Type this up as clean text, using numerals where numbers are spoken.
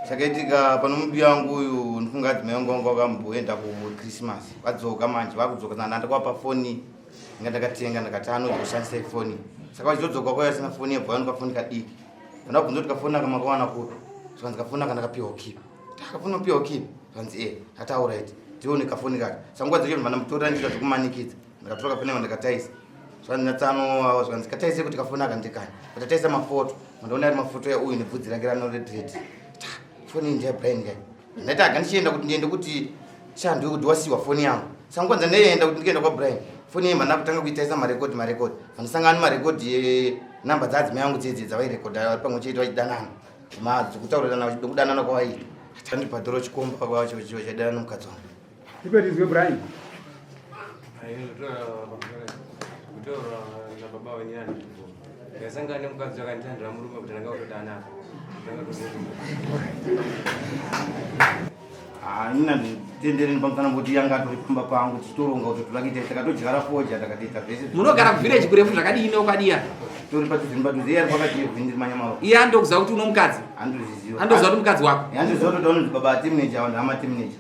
Chakaitika pano mubiya wangu uyu ndifunga adzimai wangu wangu wakamboenda kuchristmas vadzoka manje vakudzoka saka ndakavapa foni inga ndakatenga ndakati anozoshandisa foni saka vachizodzoka kwaiva asina foni yebva vanopa foni kadiki ndakabvunza kuti kafoni aka makawana kupi zvikanzi kafoni aka ndakapiwa kipi takafoni wapiwa kipi zvikanzi e ataura iti tione kafoni kake saka nguva dzacho ndibva ndamutorera ndiita zvekumanikidza ndakatora kafoni aka ndakataisa zvikanzi natsano avo zvikanzi kataise kuti kafoni aka ndekani ndataisa mafoto mandiona ari mafoto ya uyu nebvudzi rake ranoredred foni iyi ndeyabrian kai ndaiti aga ndichienda kuti ndiende kuti sha ndikuti wasiwa foni yangu saka nguva dzandaienda kuti ndikuenda kwabrian foni iyi manda kutanga kuitaisa marekodi marekodi vandisangana nemarekodi enamba dzaadzimai yangu dzedze dzavairekodha vari pamwe chete vachidanana madzokutaurirana kudanana kwavaiita tandibhadhoro chikomba kwacho chaidanana nomukadzi wangu Iperizwe Brian. Kutaura nababa wenyana. Ndasangana nemukadzi akanditandira murume kuti ndanga kutodanana. Ah, ini nanditendereni pamusana kuti yanga atori pamba pangu tichitoronga kuti toda kuita takatodyara foja takatoita zvese. Munogara kuvillage kurefu zvakadii neokwadiya? Tori padhuze nepadhuze iye ari pakati yevhindi manyamaro. Iye andokuziva kuti uno mukadzi. Andozviziva. Andoziva kuti mukadzi wako. Andoziva kuti unonzi baba atimuneja vanhu hama timuneja.